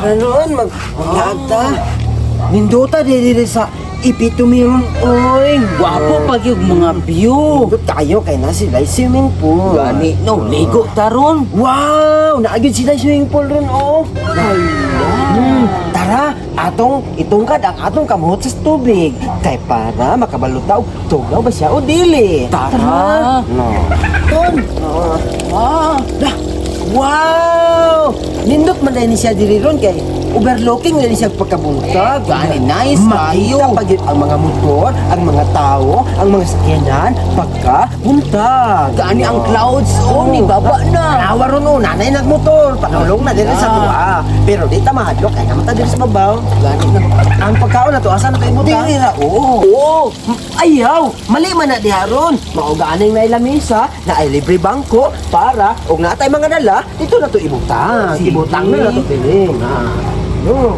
Tara noon, maglaag ta. Nindota diri sa Epitome ron, oy. Gwapo pag yung mga view. Nindot tayo kay na sila swimming pool. Gani no, ligo taron. Wow! Naagid sila swimming pool ron, oh. Tara, atong itungkad ang atong kamot sa tubig. Kay para makabalutaw, tugaw ba siya o dili? Tara. No. Ton. No. Ah, Lah, wow! Nindot man dahil ni siya diri ron kay overlooking na ni siya pagkabuntag. Gani, nice Makita kayo. pa gyud ang mga motor, ang mga tao, ang mga sakyanan pagka buntag. Gani ang clouds, oh, ni baba na. Tanawa ron oh, nanay nagmotor, panulong na diri sa Ah. tuwa. Pero di ta mahadlok kay naman ta diri sa babaw. Gani na. Ang pagkaon na to, asa na to ibutang? Diri ra, oo. Oo. Ayaw, mali man na diha ron. Mao ganing na lamesa, na ay libre bangko para og natay mga dala, dito na to ibutang. Sige. Ibutang na na to piling. Ah. No.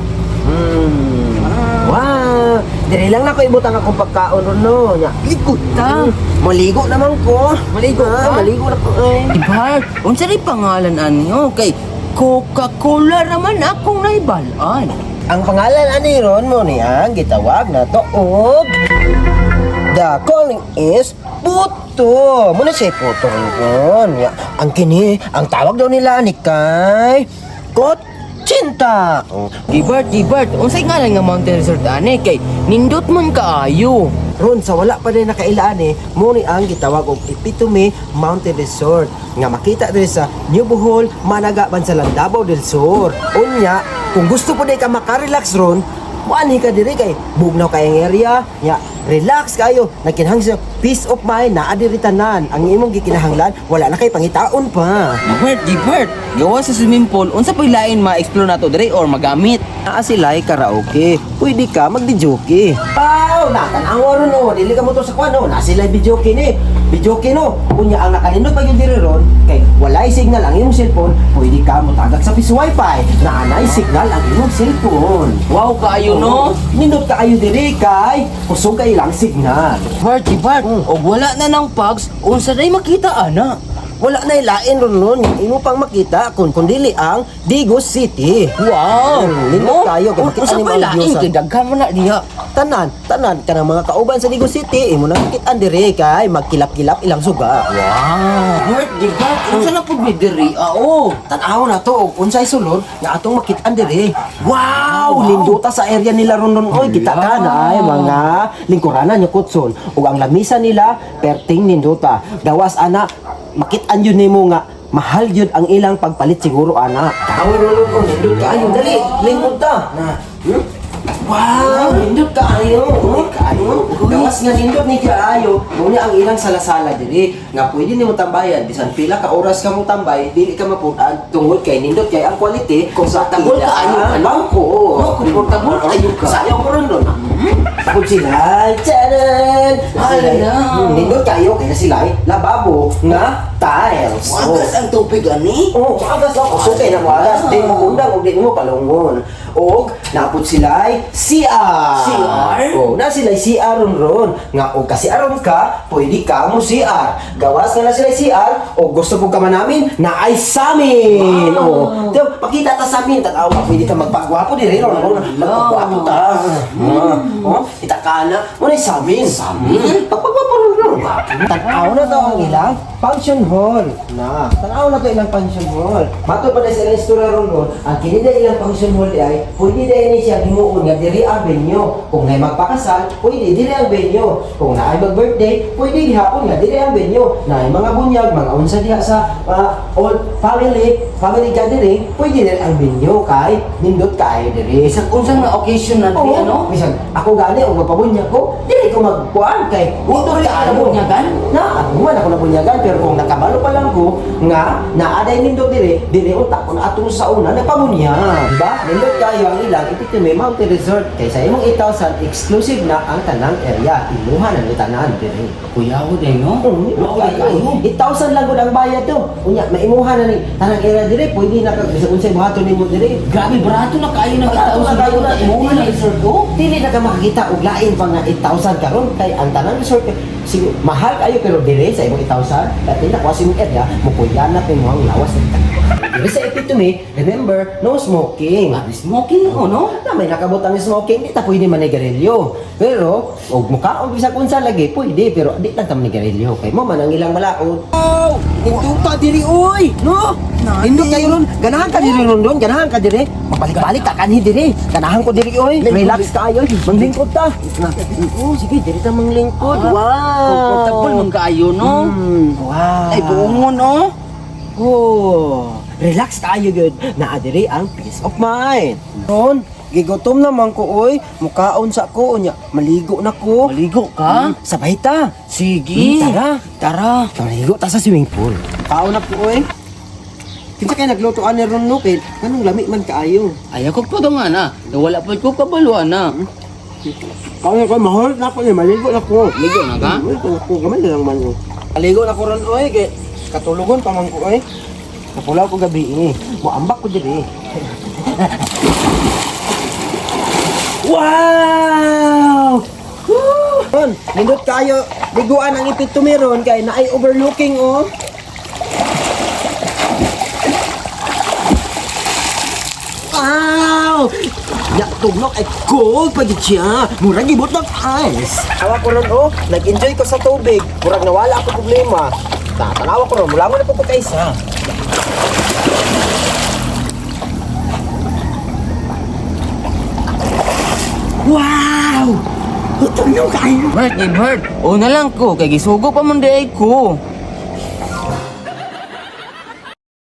Wow, diri lang nako ibutang akong pagkaon ron no. Nya. Ligo ta. Maligo naman ko. Maligo Ah, ka? Maligo na ko ay. Bart, unsa rin pangalan ani oh? Kay Coca-Cola raman akong naibalaan. Ang pangalan ani ron mo niya gitawag na to og The calling is Puto. Muna siya puto ron. Ya, ang kini, ang tawag daw nila ni kay Kotsinta. Oh. Gibert, Gibert, unsay ngalan nga mountain resort ani kay nindot man kaayo. Ron sa wala pa din nakailaan eh, mo ni ang gitawag og Epitome Mountain Resort nga makita diri sa New Bohol, Managa, Bansalan, Davao del Sur. Unya, kung gusto po day ka makarelax ron, muanhi ka diri kay bugnaw kay ang area, nya relax kayo, nagkinahanglan peace of mind naa diri tanan. Ang imong gikinahanglan, wala na kay pangitaon pa. Gibert, Gibert, gawa sa swimming pool, unsa pa'y lain ma-explore nato diri or magamit? Naa sila'y karaoke. Pwede ka magdijoke. Aw, natanawa ron oh. Dili ka mo to sa kwan oh. Na sila'y videoke ni. Videoke no. Unya ang nakalindot pag yung diri ron kay walay signal ang imong cellphone, pwede ka motagak sa piso wifi. Naanay signal ang imong cellphone. Wow kaayo no. Nindot kaayo diri kay kusog kay ilang signal. Bart, Gibert, og wala na ng pugs, unsa day makita ana? Wala na ilain ron ron. Imo pang makita kun dili ang Digos City. Wow! Nindot kayo kay makita Unsa nimo pa'y ang lain Diyosa. kay daghan man na diha. Tanan, tanan kanang mga kauban sa Digos City imo nang kitaan diri kay magkilap-kilap ilang suga. Wow! Bart, Gibert, unsa na pud mi diri? Ah, oh. Tan-aw na to og unsay sulod nga atong makitaan diri. Wow, nindota sa area nila ron ron oy, kita ka na ay mga lingkuranan nga kutson ug ang lamisa nila perting nindota. Gawas ana makitaan yun nimo nga mahal yun ang ilang pagpalit siguro ana. Tao ron ron oh, nindot kaayo dali, lingkod ta. Na. Wow, nindot kaayo. Oh, kaayo. Gawas nga nindot ni kaayo, muna ang ilang salasala diri nga pwede nimo tambayan bisan pila ka oras ka mo tambay, dili ka maputaan tungod kay nindot kay ang quality Komportable sa kaayo ka, no? bangko. No, komportable kaayo ka. Sayaw ko ron ron. Pud sila, charan. Hala. Nindot kayo kay na sila ay lababo nga tiles. Wagas ang tubig ani. Oo, oh, agas lang. Kusog kay na mo agas. Di mo undang og di mo palungon. Og napud sila ay CR. CR? Oo, na sila ay CR ron ron. Nga og kasi aron ka, pwede ka mo CR. Gawas nga na sila ay CR og gusto po ka man namin na ay samin. Wow. Oo. Tiyo, pakita ta sa amin tanawa pwede ka magpagwapo diri ron. Ron. Magpagwapo ta. Oh, ita ka na. Mo na samin. Samin. Pagpagwapo ron ron. Tanaw na to ang ilang function hall. Na, tanaw na to ilang function hall. Matod pa na sa ilang istorya ron ron, ang kini na ilang function hall ay pwede na ni siya himuon nga diri ang venue. Kung naay magpakasal, pwede diri ang venue. Kung naay mag-birthday, pwede gihapon nga diri ang venue. Naay mga bunyag, mga unsa diha sa old family, family gathering, pwede diri ang venue kay nindot kaayo diri. Bisag unsa nga occasion na Oo, diri ano? Bisan ako gani og magpabunyag ko, dili ko magkuan kay nindot Wala ka kaayo. nabunyagan? Na, ako man ako nabunyagan pero kung nakabalo pa lang ko nga naaday nindot diri, diri unta kun atong sa una nagpabunyag. Diba? Nindot kayo ang ilang Epitome Mountain Resort kay sa imong 8,000 exclusive na ang tanang area. Imuha na ni tanan diri. Kuyaw day no. Oo, Mao kayo. 8,000 lang gud ang bayad to. Unya, maimuha na ni tanang area diri, pwede na kag bisag unsay buhaton nimo diri. Grabe barato na kaayo ng Barato na 8,000 kaayo na. na imuha na resort oh. Dili na ka makakita og lain pa nga 8,000 karon kay ang tanang resort siguro mahal kayo, pero dire sa imong 8,000 dati na kuha sa imong area, mukuyanap imong ang lawas ng. Dire sa Epitome, remember, no smoking. Ah, smoking ko, no? Na may nakabot ang smoking, di ta pwede manigarilyo. Pero, og mukaon bisag unsa lagi, pwede, pero di lang ta manigarilyo. Kay mo man ang ilang malaot. Oh, nindot diri oy, no? Nindot kayo ron. Ganahan ka diri ron don, ganahan ka diri. Mabalik-balik ka kanhi diri. Ganahan ko diri oy. Relax kayo, manglingkod ta. Oh, sige, diri ta manglingkod. Ah, Wow. Comfortable man kaayo, no? Wow. Ay, buongon, oh. Oh, relax tayo gud. Naa diri ang peace of mind. Ron, gigutom naman ko oy. Mukaon sa ko unya. Maligo na ko. Maligo ka? Sabay ta. Sige. Tara. Tara. Maligo ta sa swimming pool. Kaon na po oy. Kinsa kay nagluto ani ron no kay kanang lami man kaayo. Ay, ako po nga na. Wala po ko kabaluan na. Kaon ko mahol na ko ni maligo na ko. Maligo na ka? Maligo na ko gamay na lang man ko. Maligo na ko ron oy kay katulogon pa man ko oy. Napulaw ko gabi eh. Moambak ko diri. Wow! Woo! Ron, nindot kayo liguan ang Epitome ron kay naay overlooking oh. Wow! Ya, tugnok ay cold pa gid siya. Murag gibot ng ice. Awa ko ron oh, nag-enjoy ko sa tubig. Murag nawala ako problema. Tatanawa ko ron, mula mo na po ko kaysa. Wow! Tugnok kayo. Bert, eh, Bert. O na lang ko, kay gisugo pa man di ay ko.